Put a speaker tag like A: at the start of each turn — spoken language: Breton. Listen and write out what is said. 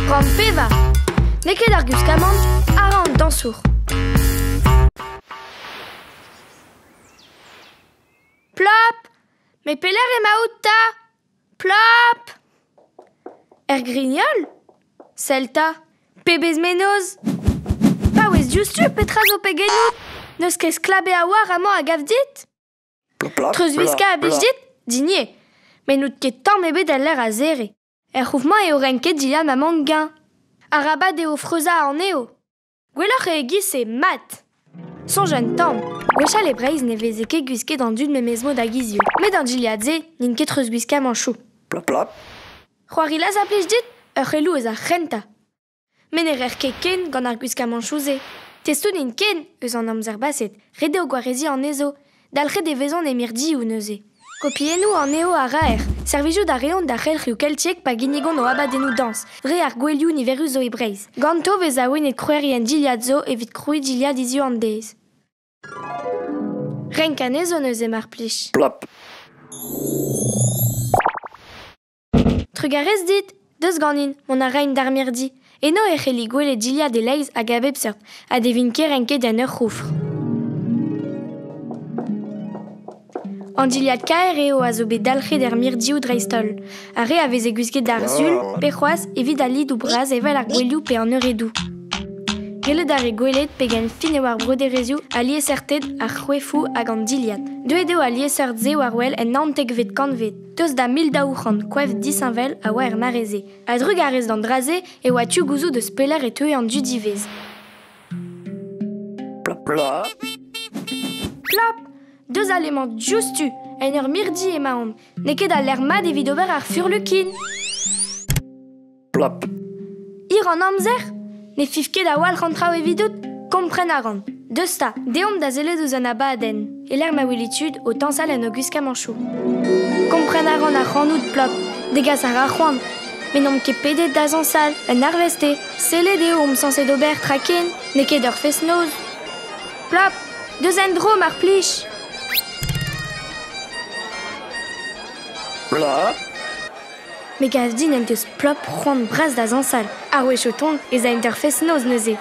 A: Rann pevar. N'eo ket ar gwiskamant a ra an dañsour. Plop! Met pelec'h emaout 'ta? Plop! Er grignol? Sell 'ta, pebezh mennozh! Paouez diouzhtu, petra zo pegennoù? N'eus ket sklabez a-walc'h amañ a gav dit? Treuzwiskañ a blij dit? Din ivez. Met n'out ket tamm ebet el lec'h a zere. Er c'houf-mañ eo renket dilhad ma mamm-gañv. Arabat eo freuzañ anezho. Gwelloc'h eo e-giz-se, mat! Soñj un tamm. Gwechall e Breizh ne veze ket gwisket an dud memes mod hag hiziv. Met an dilhad-se n'int ket treuzwiskamanchoù. C'hoari las a blij dit? Ur c'heloù eus ar c'hentañ. Met ne reer ket ken gant ar gwiskamanchoù-se. Testoù n'int ken eus an amzer baset, ret eo gwareziñ anezho. Dalc'het e vezont e mirdioù neuze. Kopiennoù anezho a raer. Servijout a reont d'ar c'helc'hioù keltiek pa ginnigont o abadennoù dañs, dre ar gouelioù niverus zo e Breizh. Ganto 'vez awenet krouerien dilhad zo evit krouiñ dilhad hiziv an deiz. Renk anezho neuze mar plij.
B: Plop.
A: Trugarez dit, deus ganin, mont a raimp d'ar mirdi. Eno e c'helli gwelet dilhad e-leizh hag a bep seurt, ha ne vint ket renket en ur c'houfr. An dilhad kaer eo a zo bet dalc'het er mirdioù dreist-holl. Ar re a veze gwisket d'ar Sul pe c'hoazh evit al lidoù bras evel ar gouelioù pe an euredoù. Gellet a rez gwelet pegen fin eo ar broderezhioù, al liesseurted, ar c'hoefoù hag an dilhad. Deuet eo al liesseurt-se war-wel en naontekvet kantved. Tost da 1200 koef disheñvel a oa er mare-se. A-drugarez d'an dra-se e oa tu gouzout eus pelec'h e teue an dud ivez.
B: Plop plop.
A: Plop! Deus alemañ diouzhtu, en ur mirdi emaomp. N'eo ket al lec'h mat evit ober ar furlukin.
B: Plop.
A: Hir an amzer? Ne fiv ket a-walc'h an traoù evidout? Kompren a ran. Deus 'ta, deomp da sellet ouzh an abadenn, e-lec'h ma weli tud o tañsal en o gwiskamanchoù. Kompren a ran ac'hanout, Plop. Degas a ra c'hoant. Met n'omp ket pedet da zañsal, un arvest eo. Sellet eo omp sañset ober tra ken, n'eo ket ur fest-noz. Plop, deus en-dro mar plij.
B: Plop.
A: Me gav din en deus Plop c'hoant bras da zañsal. Ar wech o tont ez aimp d'ur fest-noz neuze.